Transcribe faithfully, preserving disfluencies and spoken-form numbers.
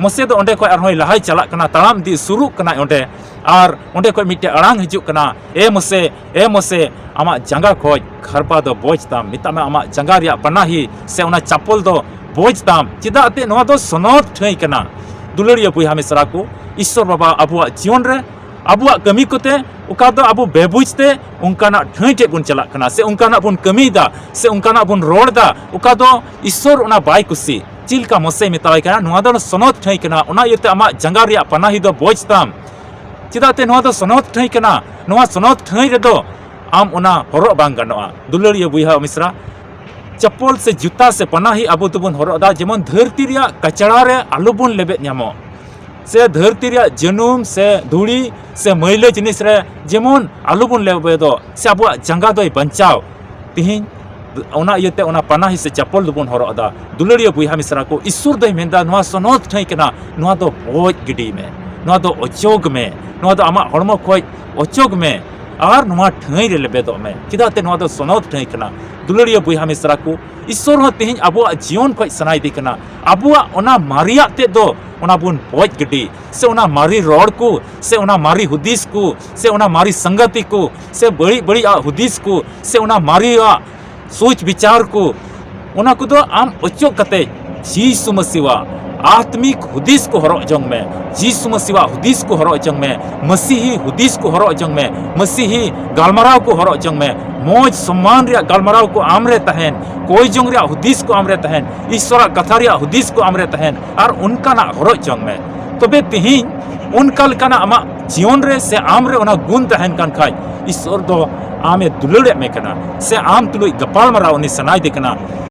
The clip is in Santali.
ᱢᱚᱥᱮ ᱫᱚ ᱚᱸᱰᱮ ᱠᱷᱚᱱ ᱟᱨᱦᱚᱸᱭ ᱞᱟᱦᱟᱭ ᱪᱟᱞᱟᱜ ᱠᱟᱱᱟ, ᱛᱟᱲᱟᱢ ᱤᱫᱤ ᱥᱩᱨᱩᱜ ᱠᱟᱱᱟᱭ ᱚᱸᱰᱮ᱾ ᱟᱨ ᱚᱸᱰᱮ ᱠᱷᱚᱱ ᱢᱤᱫᱴᱮᱱ ᱟᱲᱟᱝ ᱦᱤᱡᱩᱜ ᱠᱟᱱᱟ, "ᱮ ᱢᱚᱥᱮ, ᱮ ᱢᱚᱥᱮ, ᱟᱢᱟᱜ ᱡᱟᱸᱜᱟ ᱠᱷᱚᱱ ᱠᱷᱟᱨᱯᱟ ᱫᱚ ᱵᱚᱡ ᱛᱟᱢ, ᱢᱮᱛᱟᱜ ᱢᱮ ᱟᱢᱟᱜ ᱡᱟᱸᱜᱟ ᱨᱮᱭᱟᱜ ᱯᱟᱱᱟᱦᱤ ᱥᱮ ᱚᱱᱟ ᱪᱟᱯᱚᱞ ᱫᱚ ᱵᱚᱡ ᱛᱟᱢ, ᱪᱮᱫᱟᱜ ᱛᱮ ᱱᱚᱣᱟ ᱫᱚ ᱥᱚᱱᱚᱛ ᱴᱷᱟᱹᱭ ᱠᱟᱱᱟ᱾" ᱫᱩᱞᱟᱹᱲᱤᱭᱟᱹ ᱵᱚᱭᱦᱟ ᱢᱤᱥᱨᱟ ᱠᱚ, ᱤᱥᱥᱚᱨ ᱵᱟᱵᱟ ᱟᱵᱚᱣᱟᱜ ᱡᱤᱭᱚᱱ ᱨᱮ ᱟᱵᱚᱣᱟᱜ ᱠᱟᱹᱢᱤ ᱠᱚᱛᱮ ᱚᱠᱟ ᱫᱚ ᱟᱵᱚ ᱵᱮᱵᱩᱡᱽ ᱛᱮ ᱚᱱᱠᱟᱱᱟᱜ ᱴᱷᱟᱹᱭ ᱴᱷᱮᱡ ᱵᱚᱱ ᱪᱟᱞᱟᱜ ᱠᱟᱱᱟ ᱥᱮ ᱚᱱᱠᱟᱱᱟᱜ ᱵᱚᱱ ᱠᱟᱹᱢᱤᱭᱮᱫᱟ ᱥᱮ ᱚᱱᱠᱟᱱᱟᱜ ᱵᱚᱱ ᱨᱚᱲ ᱮᱫᱟ, ᱚᱠᱟ ᱫᱚ ᱤᱥᱥᱚᱨ ᱚᱱᱟ ᱵᱟᱭ ᱠᱩᱥᱤ᱾ ᱪᱮᱫ ᱞᱮᱠᱟ ᱢᱚᱥᱮᱭ ᱢᱮᱛᱟᱣᱟᱭ ᱠᱟᱱᱟ, ᱱᱚᱣᱟ ᱫᱚ ᱥᱚᱱᱚᱛ ᱴᱷᱟᱹᱭ ᱠᱟᱱᱟ, ᱚᱱᱟ ᱤᱭᱟᱹᱛᱮ ᱟᱢᱟᱜ ᱡᱟᱸᱜᱟ ᱨᱮᱭᱟᱜ ᱯᱟᱱᱟᱦᱤ ᱫᱚ ᱵᱚᱡ ᱛᱟᱢ, ᱪᱮᱫᱟᱜ ᱛᱮ ᱱᱚᱣᱟ ᱫᱚ ᱥᱚᱱᱚᱛ ᱴᱷᱟᱹᱭ ᱠᱟᱱᱟ, ᱱᱚᱣᱟ ᱥᱚᱱᱚᱛ ᱴᱷᱟᱹᱭ ᱨᱮᱫᱚ ᱟᱢ ᱚᱱᱟ ᱦᱚᱨᱚᱜ ᱵᱟᱝ ᱜᱟᱱᱚᱜᱼᱟ᱾ ᱫᱩᱞᱟᱹᱲᱤᱭᱟᱹ ᱵᱚᱭᱦᱟ ᱢᱤᱥᱨᱟ, ᱪᱟᱯᱚᱞ ᱥᱮ ᱡᱩᱛᱟ ᱥᱮ ᱯᱟᱱᱟᱦᱤ ᱟᱵᱚ ᱫᱚᱵᱚᱱ ᱦᱚᱨᱚᱜ ᱮᱫᱟ, ᱡᱮᱢᱚᱱ ᱫᱷᱟᱹᱨᱛᱤ ᱨᱮᱭᱟᱜ ᱠᱟᱪᱲᱟ ᱨᱮ ᱟᱞᱚ ᱵᱚᱱ ᱞᱮᱵᱮᱫ ᱧᱟᱢᱚᱜ, ᱥᱮ ᱫᱷᱟᱹᱨᱛᱤ ᱨᱮᱭᱟᱜ ᱡᱟᱹᱱᱩᱢ ᱥᱮ ᱫᱷᱩᱲᱤ ᱥᱮ ᱢᱟᱹᱭᱞᱟᱹ ᱡᱤᱱᱤᱥ ᱨᱮ ᱡᱮᱢᱚᱱ ᱟᱞᱚ ᱵᱚᱱ ᱞᱮᱵᱮᱫᱚᱜ, ᱥᱮ ᱟᱵᱚᱣᱟᱜ ᱡᱟᱸᱜᱟ ᱫᱚᱭ ᱵᱟᱧᱪᱟᱣ᱾ ᱛᱤᱦᱤᱧ ᱚᱱᱟ ᱤᱭᱟᱹᱛᱮ ᱚᱱᱟ ᱯᱟᱱᱟᱦᱤ ᱥᱮ ᱪᱟᱯᱚᱞ ᱫᱚᱵᱚᱱ ᱦᱚᱨᱚᱜ ᱮᱫᱟ᱾ ᱫᱩᱞᱟᱹᱲᱤᱭᱟᱹ ᱵᱚᱭᱦᱟ ᱢᱤᱥᱨᱟ ᱠᱚ, ᱤᱥᱥᱚᱨ ᱫᱚᱭ ᱢᱮᱱᱫᱟ, ᱱᱚᱣᱟ ᱥᱚᱱᱚᱛ ᱴᱷᱟᱹᱭ ᱠᱟᱱᱟ, ᱱᱚᱣᱟ ᱫᱚ ᱵᱚᱡ ᱜᱤᱰᱤᱭ ᱢᱮ, ᱱᱚᱣᱟ ᱫᱚ ᱚᱪᱚᱜᱽ ᱢᱮ, ᱱᱚᱣᱟ ᱫᱚ ᱟᱢᱟᱜ ᱦᱚᱲᱢᱚ ᱠᱷᱚᱡ ᱚᱪᱚᱜᱽ ᱢᱮ ᱟᱨ ᱱᱚᱣᱟ ᱴᱷᱟᱹᱭ ᱨᱮ ᱞᱮᱵᱮᱫᱚᱜ ᱢᱮ, ᱪᱮᱫᱟᱜ ᱛᱮ ᱱᱚᱣᱟ ᱫᱚ ᱥᱚᱱᱚᱛ ᱴᱷᱟᱹᱭ ᱠᱟᱱᱟ᱾ ᱫᱩᱞᱟᱹᱲᱤᱭᱟᱹ ᱵᱚᱭᱦᱟ ᱢᱤᱥᱨᱟ ᱠᱚ, ᱤᱥᱥᱚᱨ ᱦᱚᱸ ᱛᱮᱦᱮᱧ ᱟᱵᱚᱣᱟᱜ ᱡᱤᱭᱚᱱ ᱠᱷᱚᱡ ᱥᱟᱱᱟᱭᱮᱫᱮ ᱠᱟᱱᱟ, ᱟᱵᱚᱣᱟᱜ ᱚᱱᱟ ᱢᱟᱨᱮᱭᱟᱜ ᱛᱮᱫ ᱫᱚ ᱚᱱᱟ ᱵᱚᱱ ᱵᱚᱡ ᱜᱤᱰᱤ, ᱥᱮ ᱚᱱᱟ ᱢᱟᱨᱮ ᱨᱚᱲ ᱠᱚ, ᱥᱮ ᱚᱱᱟ ᱢᱟᱨᱮ ᱦᱩᱫᱤᱥ ᱠᱚ, ᱥᱮ ᱚᱱᱟ ᱢᱟᱨᱮ ᱥᱟᱝᱜᱟᱛᱤ ᱠᱚ, ᱥᱮ ᱵᱟᱹᱲᱤᱡ ᱵᱟᱹᱲᱤᱡ ᱟᱜ ᱦᱩᱫᱤᱥ ᱠᱚ, ᱥᱮ ᱚᱱᱟ ᱢᱟᱨᱮᱭᱟᱜ ᱥᱳᱪ ᱵᱤᱪᱟᱨ ᱠᱚ, ᱚᱱᱟ ᱠᱚᱫᱚ ᱟᱢ ᱚᱪᱚᱜ ᱠᱟᱛᱮ ᱡᱤᱥᱩ ᱢᱟᱹᱥᱤᱣᱟᱜ ᱟᱛᱢᱤᱠ ᱦᱩᱫᱤᱥ ᱠᱚ ᱦᱚᱨᱚᱜ ᱡᱚᱝ ᱢᱮ᱾ ᱡᱤᱥᱩ ᱢᱟᱹᱥᱤᱣᱟᱜ ᱦᱩᱫᱤᱥ ᱠᱚ ᱦᱚᱨᱚᱜ ᱡᱚᱝ ᱢᱮ᱾ ᱢᱟᱹᱥᱤᱦᱤ ᱦᱩᱫᱤᱥ ᱠᱚ ᱦᱚᱨᱚᱜ ᱡᱚᱝ ᱢᱮ᱾ ᱢᱟᱹᱥᱤᱦᱤ ᱜᱟᱞᱢᱟᱨᱟᱣ ᱠᱚ ᱦᱚᱨᱚᱜ ᱡᱚᱝ ᱢᱮ᱾ ᱢᱚᱡᱽ ᱥᱚᱢᱢᱟᱱ ᱨᱮᱭᱟᱜ ᱜᱟᱞᱢᱟᱨᱟᱣ ᱠᱚ ᱟᱢ ᱨᱮ ᱛᱟᱦᱮᱱ, ᱠᱚᱭ ᱡᱚᱝ ᱨᱮᱭᱟᱜ ᱦᱩᱫᱤᱥ ᱠᱚ ᱟᱢ ᱨᱮ ᱛᱟᱦᱮᱱ, ᱤᱥᱥᱚᱨᱟᱜ ᱠᱟᱛᱷᱟ ᱨᱮᱭᱟᱜ ᱦᱩᱫᱤᱥ ᱠᱚ ᱟᱢ ᱨᱮ ᱛᱟᱦᱮᱱ, ᱟᱨ ᱚᱱᱠᱟᱱᱟᱜ ᱦᱚᱨᱚᱜ ᱡᱚᱝ ᱢᱮ᱾ ᱛᱚᱵᱮ ᱛᱮᱦᱮᱧ ᱚᱱᱠᱟ ᱞᱮᱠᱟᱱᱟᱜ ᱟᱢᱟᱜ ᱡᱤᱭᱚᱱ ᱨᱮ ᱥᱮ ᱟᱢ ᱨᱮ ᱚᱱᱟ ᱜᱩᱱ ᱛᱟᱦᱮᱱ ᱠᱟᱱ ᱠᱷᱟᱡ, ᱤᱥᱥᱚᱨ ᱫᱚ ᱟᱢᱮ ᱫᱩᱞᱟᱹᱲᱮᱫ ᱢᱮ ᱠᱟᱱᱟ, ᱥᱮ ᱟᱢ ᱛᱩᱞᱩᱡ ᱜᱟᱯᱟᱞ ᱢᱟᱨᱟᱣ ᱩᱱᱤ ᱥᱟᱱᱟᱭᱮᱫᱮ ᱠᱟᱱᱟ᱾